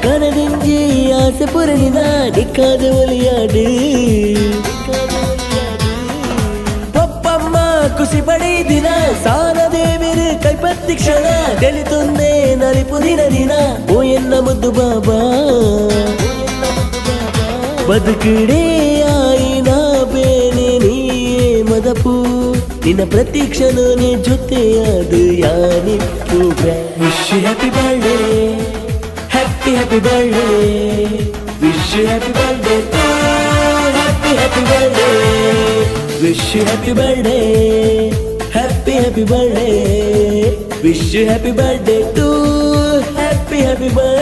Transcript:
ಕನದಿಂಜಿ ಆಸೆ ಪುರಣಿನ ನಿಕ್ಕಾದ ಒಲಿಯಾಡು. ಪಪ್ಪಮ್ಮ ಖುಷಿ ಪಡೆದಿನ ಸಾನ ದೇವಿರು ಕೈಪತ್ತಿ ಕ್ಷಣ ತೆಲಿತುಂದೆ ನಲಿಪು ದಿನ ದಿನ ಓ ಎನ್ನ ಮುದ್ದು ಬಾಬಾ. ಬದುಕುಡೇ ಆಯಿನ ಬೇನೆ ನೀಯೇ ಮದಪು ನಿನ್ನ ಪ್ರತಿ ಕ್ಷಣನೇ ಜೊತೆಯಾದ ಯಾನಿಪ್ಪು. Wish happy birthday, happy happy birthday. Wish happy birthday, happy happy birthday. Wish happy birthday, happy happy birthday. Wish happy birthday to happy happy birthday.